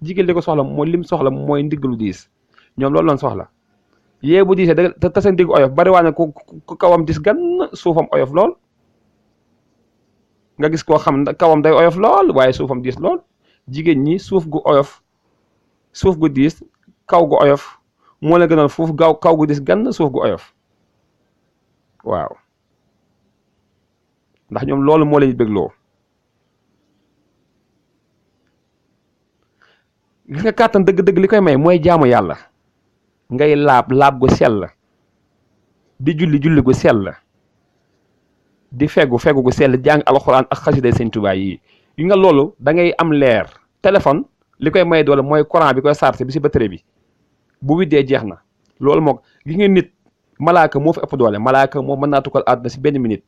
jigéen li ko soxla mooy lim soxla mooy ndigg lu diis ñoom loolu lañ soxla yee bu diisee da te sa ndigg oyof bari waa ne ku kawam dis gan suufam oyof lool nga gis koo xam kawam day oyof lool waaye suufam diis lool jigéen ñi suuf gu oyof suuf gu diis kaw gu oyof moo la gënal foofu kaw gu diis gan suuf gu oyof waaw ndax ñoom loolu moo leen bégloo gis nga kàttan dëgg-dëgg li koy may mooy jaamu yàlla ngay laab gu sell di julli gu sell di fegu gu sell jàng alxuraan ak xasida Sëñ Tuubaa yi nga loolu da ngay am leer téléphone li koy may doole mooy courant bi koy chargé bi si batterie bi bu widdee jeex na loolu moo gi nga nit malaaka moo fi ëpp doole malaaka moo mën naa tukkal àdduna si benn minute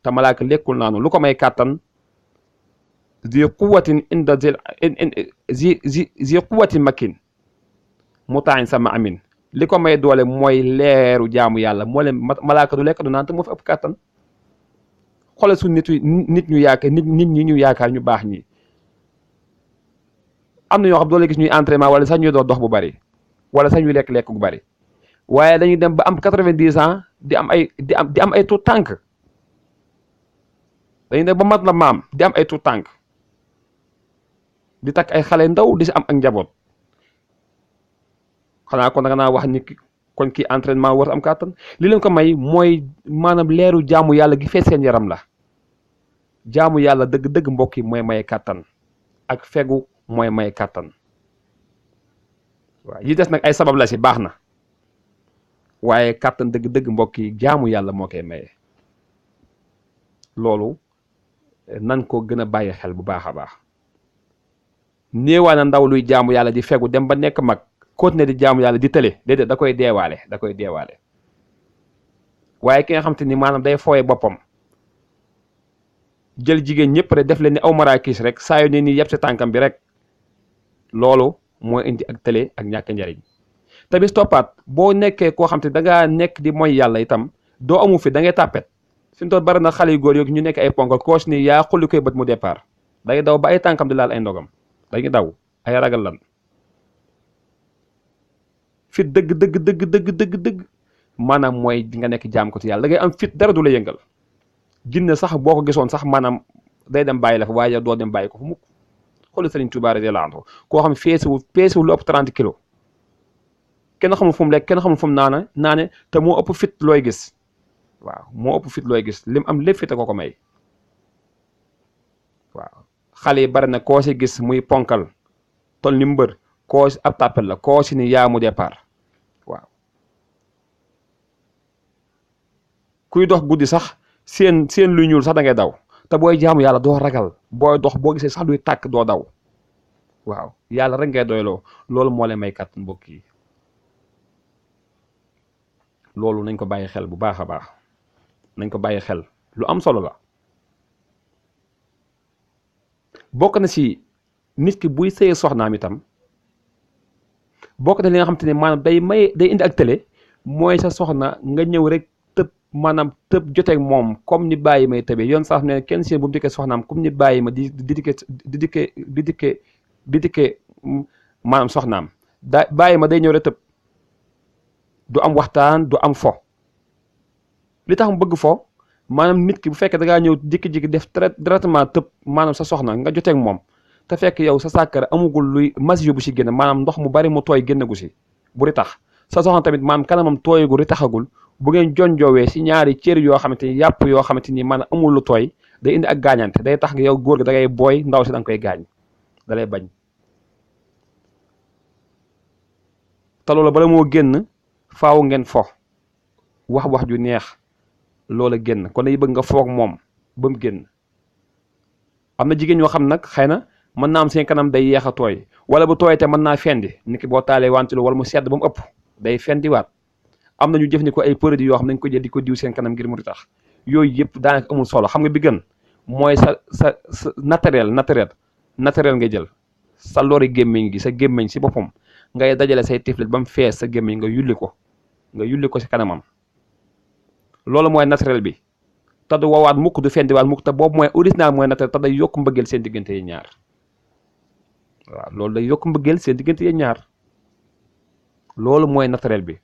te malaaka lekkul naanu lu ko may kàttan zi quwwatin inda zi quwwatin makin mutaan sama amin li ko may doole mooy leeru jaamu yàlla moo leen malaaka du lekk du naan te moo fi ëpp kàttan xoolal su nit ñu yaakaar nit ñi ñu yaakaar ñu baax ñi am na ñoo xam doo la gis ñuy entraînement wala sax ñuy dox bu bari wala sax ñuy lekk gu bari waaye dañuy dem ba am 90 ans di am ay tuut tànk dañuy dem ba mat la maam di am ay tuut tànk di takk ay xale ndaw di si am ak njaboot xanaa kon da nga naa wax ni kon kii entraînement war am kàttan li leen ko may mooy maanaam leeru jaamu yàlla gi fees seen yaram la jaamu yàlla dëgg-dëgg mbokk yi mooy may kàttan ak fegu mooy may kàttan waaw yi des nag ay sabab la si baax na waaye kàttan dëgg-dëgg mbokk yi jaamu yàlla moo koy maye loolu nan ko gën a bàyyi xel bu baax a baax néewaa na ndaw luy jaamu yàlla di fegu dem ba nekk mag continuer di jaamu yàlla di tële déedéet da koy deewaale waaye ki nga xam te ni maanaam day fooye boppam jël jigéen ñëpp rek def leen ni aw maraakiis rek saa yu ne nii yëpp si tànkam bi rek loolu mooy indi ak tële ak ñàkk njariñ te bis toppaat boo nekkee koo xam te da ngaa nekk di mooy yàlla itam doo amu fi da ngay tàppet fi mu toll bari na xale yu góor yooyu ñu nekk ay ponkal koos ni yaa xulli koy bët mu départ day daw ba ay tànkam di laal ay ndogam dañuy daw ay ragal lan fit dëgg maanaam mooy nga nekk jaam ko ci yàlla da ngay am fit dara du la yëngal jinne sax boo ko gisoon sax maanaam day dem bàyyi la fa waaye doo dem bàyyi ko fu mukk xoolu Sëriñ Tuubaa radiyallaahu anhu koo xam feesiwul lu ëpp 30 kilos kenn xamul fu mu lekk kenn xamul fu mu naane te moo ëpp fit looy gis waaw moo ëpp fit looy gis lim am lépp fit a ko may waaw xale yi bari na koo si gis muy ponkal tol ni mbër koo si ab tàppel la koo si ni yaa mu départ waaw kuy dox guddi sax seen luy ñuul sax da ngay daw te booy jaamu yàlla doo ragal booy dox boo gisee sax luy tàkk doo daw waaw yàlla rek ngay doyloo loolu moo leen may kàttan mbokk yi loolu nañ ko bàyyi xel bu baax a baax nañ ko bàyyi xel lu am solo la bokk na si nit ki buy sëyee soxnaam itam bokk na li nga xam te ne maanaam day indi ak tële mooy sa soxna nga ñëw rek maanaam tëb joteeg moom comme ni bàyyi may tëbee yoon sax ne kenn seen bu mu dikkee soxnaam comme ni bàyyi ma di dikkee maanaam soxnaam bàyyi ma day ñëw rek tëb du am waxtaan du am fo li tax mu bëgg fo maanaam nit ki bu fekkee da ngaa ñëw jikki-jikki def directement tëb maanaam sa soxna nga joteeg moom te fekk yow sa sàkkara amugul luy mas yu bu si génn maanaam ndox mu bari mu tooy génn gu si bu ri tax sa soxna tamit maanaam kanamam tooyagul ri taxagul bu ngeen jonjoowee si ñaari cër yoo xamante ni yàpp yoo xamante ni maanaam amul lu tooy day indi ak gaañante day tax nga yow góor gi da ngay booy ndaw si da nga koy gaañ da lay bañ te loolu bala moo génn faaw ngeen fo wax ju neex loola génn kon day bëgg nga foog moom ba mu génn am na jigéen ñoo xam nag xëy na mën naa am seen kanam day yeex a tooy wala bu tooyee te mën naa fendi nit ki boo taalee wantilo wala mu sedd ba mu ëpp day fendiwaat am na ñu jëfandikoo ay produits yoo xam ne dañ ko jël di ko diw seen kanam ngir mu di tax yooyu yëpp daanaka amul solo xam nga bi gën mooy sa naturel ngay jël sa lori gémmiñ gi sa gémmiñ si boppam ngay dajale say tiflit ba mu fees sa gémmiñ nga yulli ko si kanamam loolu mooy naturel bi te du wawaat mukk du fendiwaat mukk te boobu mooy original mooy naturel te day yokk mbëggeel seen diggante yi ñaar waaw loolu day yokk mbëggeel seen diggante yéen ñaar loolu mooy naturel bi.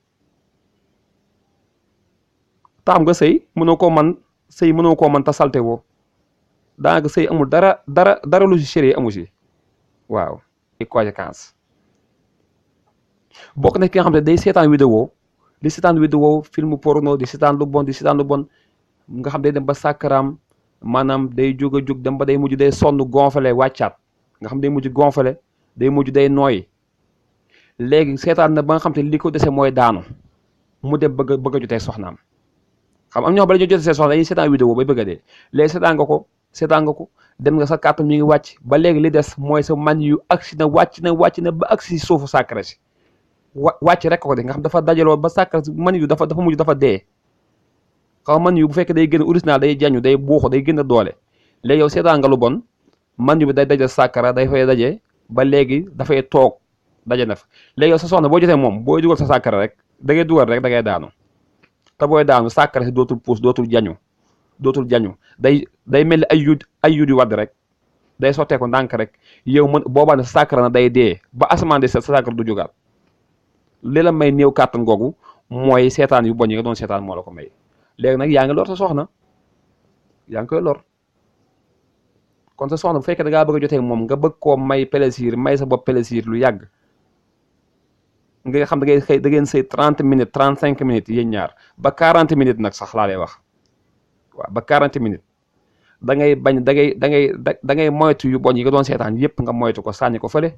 taam nga sëy mënoo koo man te salte woo daanaka sëy amul dara lu ci chéri amu si waaw. conséquence bokk na ki nga xam ne day seetaan vidéo di seetaan vidéo film porno di seetaan lu bon nga xam day dem ba sàkkaraam maanaam day jóg a jóg dem ba day mujj day sonn gonfale wàccaat nga xam day mujj gonfale day mujj day nooy léegi seetaan na ba nga xam te li ko dese mooy daanu mu dem bëgg a jotee soxnaam. xam am ñoo xam ba dañoo jotee seen soxna dañuy seetaan vidéo bay bëgg a dee léegi seetaan nga ko dem nga sa kàttan mi ngi wàcc ba léegi li des mooy sa man yu agsi na wàcc na ba agsi si suufu sàkkara si wàcc rek ko de nga xam dafa dajaloo ba sàkkara si man yu dafa mujj dafa dee. xaw man yu bu fekkee day gën a original day jañu day buuxu day gën a doole léegi yow seetaan nga lu bon man yu bi day daje sàkkara day fay daje ba léegi dafay toog daje na fa léegi yow sa soxna boo jotee moom booy dugal sa sàkkara rek da ngay dugal rek da ngay daanu te booy daanu sàkkara si dootul puus dootul jañu day mel ni ay yud yu wadd rek day sotteeku ndànk rek yow boobaa ne sa sàkkara na day dee ba asamaan di sa sàkkara du jógaat li la may néew kàttan googu mooy seetaan yu bon yi nga doon seetaan moo la ko may. léegi nag yaa ngi lor sa soxna yaa ngi koy lor kon sa soxna bu fekkee da ngaa bëgg a jotee moom nga bëgg koo may plaisir may sa bopp plaisir lu yàgg nga xam da ngeen sëy 30 minutes 35 minutes yéen ñaar ba 40 minutes nag sax laa lay wax waaw ba 40 minutes da ngay bañ da ngay moytu yu bon yi nga doon seetaan yépp nga moytu ko sànni ko fële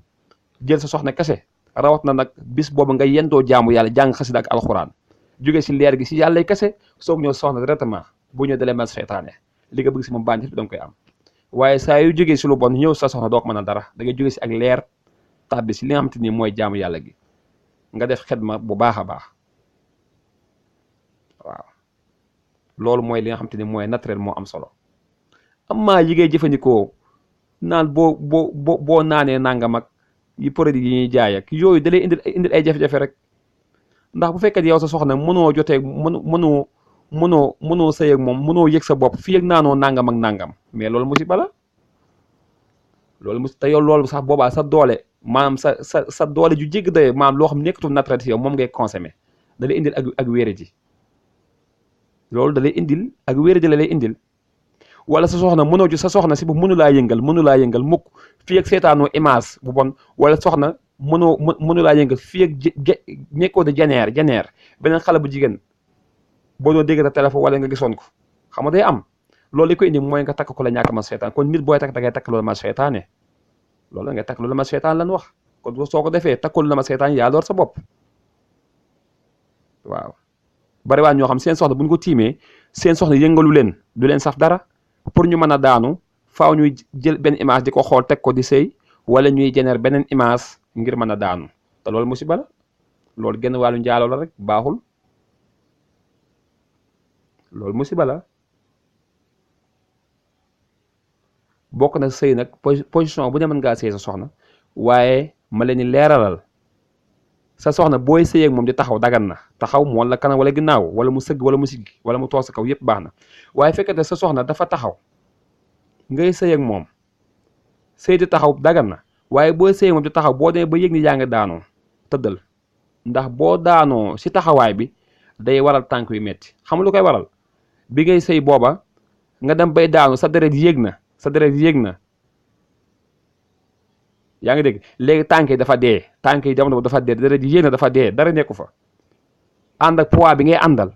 jël sa soxna kese rawat na nag bis boobu nga yendoo jaamu yàlla jàng xasida ak alxuraan jóge si leer gi si yàlla kese soog ñëw soxna directement bu ñëw dalee mel seytaane li nga bëgg si moom bànneex bi da nga koy am waaye saa yu jógee si lu bon ñëw sa soxna doo ko mën a dara da ngay jóge si ak leer tàbbi si li nga xamante ni mooy jaamu yàlla gi nga def xidma bu baax a baax waaw loolu mooy li nga xamante ni mooy naturel moo am solo amma yi ngay jëfandikoo naan boo naanee nangam ak yi produit yi ñuy jaay ak yooyu da lay indil ay jafe-jafe rek. ndax bu fekkee yow sa soxna mënoo jotee mënoo sëy ak moom mënoo yëg sa bopp fii ak naanoo nangam ak nangam mais loolu musiba la te yow loolu sax boobaa sa doole maanaam sa doole ju jégg daye maanaam loo xam nekkatul naturel si yow moom ngay consommer da lay indil ak wéeradi loolu da lay indil ak wéeradi la lay indil wala sa soxna sa soxna si bu mënu laa yëngal mukk fii ak seetaanoo image bu bon wala soxna mënu laa yëngal fii ak nekkoo de janeer beneen xale bu jigéen boo doon dégg téléphone wala nga gisoon ko xam nga day am loolu li koy indi mooy nga takk ko la ñàkk ma seetaan kon nit booy takk da ngay takk loolu ma seetaane loolu ngay takk loolu ma seetaan lan wax kon soo ko defee takkul la ma seetaan yaa lor sa bopp waaw bari waa ñoo xam seen soxna bu ñu ko tiimee seen soxna yëngalu leen du leen saf dara pour ñu mën a daanu faaw ñuy jël benn image di ko xool teg ko di sëy wala ñuy jeneer beneen image ngir mën a daanu te loolu musiba la loolu genn wàllu njaaloo la rek baaxul loolu musiba la bokk na sëy nag position bu ne mën ngaa sëy sa soxna waaye ma leen ni leeralal sa soxna booy sëy ak moom di taxaw dagan na taxaw mu wala kanam wala ginnaaw wala mu sëgg wala mu siggi wala mu toog sa kaw yépp baax na waaye fekkete sa soxna dafa taxaw ngay sëy ak moom sëy di taxaw dagan na waaye booy sëy moom di taxaw boo demee ba yëg ni yaa ngi daanoo tëddal ndax boo daanoo si taxawaay bi day waral tànk yu metti xam lu koy waral bi ngay sëy booba nga dem bay daanu sa deret yéeg na yaa ngi dégg léegi tànk yi dafa dee tànk yi jamono dafa dee deret yéeg na dafa dee dara nekku fa ànd ak poids bi ngay àndal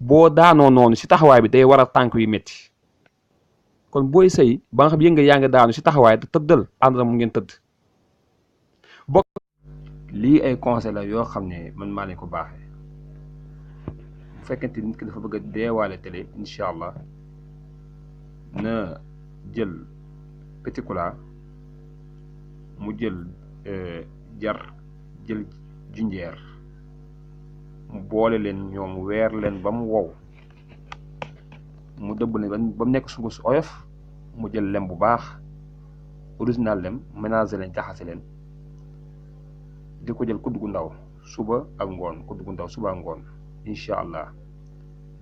boo daanoo noonu si taxawaay bi day waral tànk yu metti kon booy sëy ba nga xam yënga yaa ngi daanu si taxawaay tëddal ànd na mu ngeen tëdd bokk lii ay conseil la yoo xam ne man maa leen ko baaxee bu fekkente nit ki dafa bëgg a deewaale télé incha allah na jël petit cola mu jël jar jël jinjeer mu boole leen ñoom weer leen ba mu wow mu dëbb leen ba mu nekk sungu su oyof mu jël lem bu baax original lem ménager leen jaxase leen di ko jël kudd gu ndaw suba ak ngoon kudd gu ndaw suba ak ngoon incha allah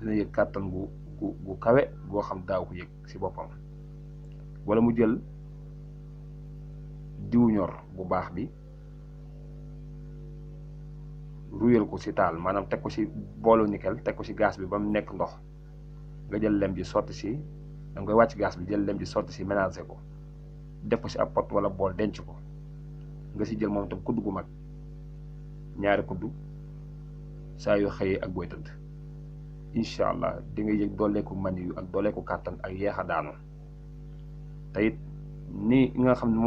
dina yëg kàttan gu kawe goo xam daaw ko yëg si boppam wala mu jël diwu ñor bu baax bi ruyal ko ci taal maanaam teg ko ci boolu nickel teg ko ci gaz bi ba mu nekk ndox nga jël lem ji sotti ci da nga koy wàcc gaz bi jël lem ji sotti ci mélanger ko def ko ci ab pot wala bool denc ko nga ci jël moom tam kudd gu mag ñaari kudd saa yoo xëyee ak booy tëdd incha allah di nga yëg dooleeku mani yu ak dooleeku kàttan ak yeex a daanu te it ni nga xam ne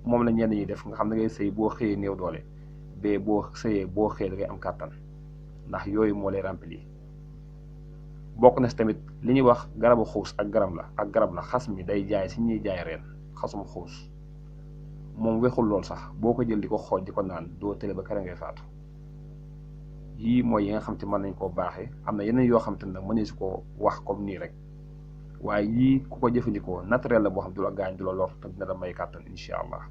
moom la ñenn ñi def nga xam ne ngay sëy boo xëyee néew doole bee boo sëyee boo xëyee da ngay am kàttan ndax yooyu moo lay rempli bokk na si tamit li ñuy wax garabu xuus ak garab la xas mi day jaay si ñuy jaay reen xasum xuus moom wexul lool sax boo ko jël di ko xooj di ko naan doo tële ba kere ngay faatu yii mooy yi nga xam te mën nañ koo baaxee am na yeneen yoo xam te nag mënees ko wax comme nii rek waaye yii ku ko jëfandikoo naturel la boo xam du la gaañ du la lor te dina la may kàttan incha allah